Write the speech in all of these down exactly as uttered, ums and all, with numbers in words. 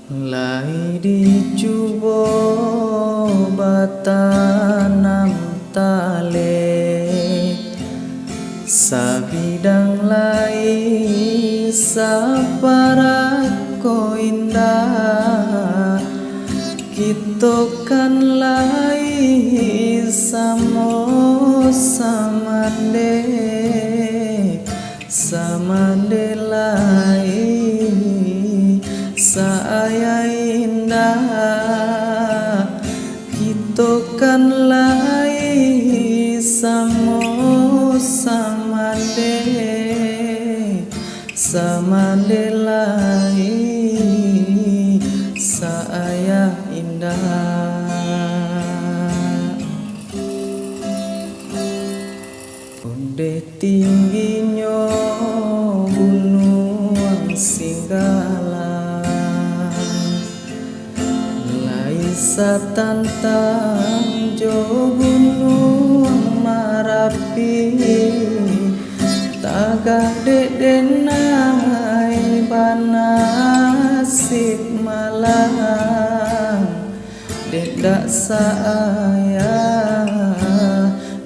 Lai dicubo batanam taleh, sabidang lai saparak ko indak, kito kan lai samo samandeh. Samandeh lai sa-ayah indak, kito kan lai samo samandeh, samandeh lai sa-ayah indak. Ondeh tingginyo Gunuang Singgalang, lai satantang jo Gunuang Marapi, tagak dek denai banasib malang. Dek dak sa-ayah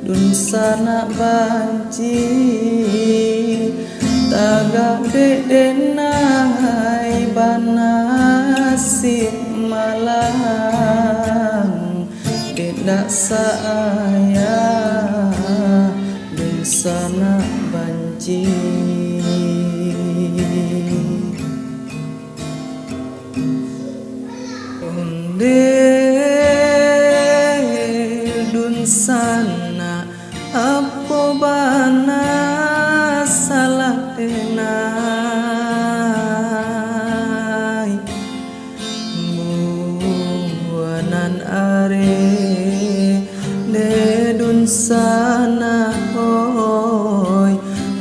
dunsanak banci, tagak dek denai banasib malang. Dek dak sa-ayah dunsanak banci. Ondeh dunsanak, apo bana salah denai? Buanan areh dek dunsanak, oi,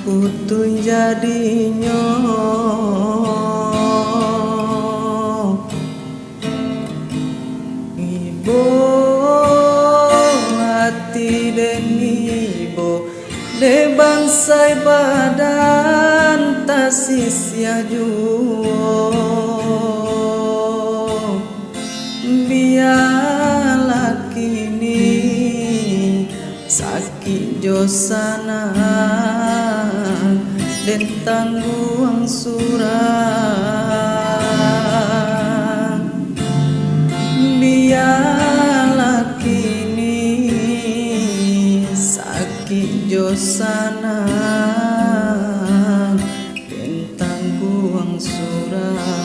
putuih jadinyo. Ibo ati den ibo, dek bansai badan tasisiah juo. Bialah kini sakik jo sanang den tangguang surang. Bialah kini sakik jo sanang den tangguang surang.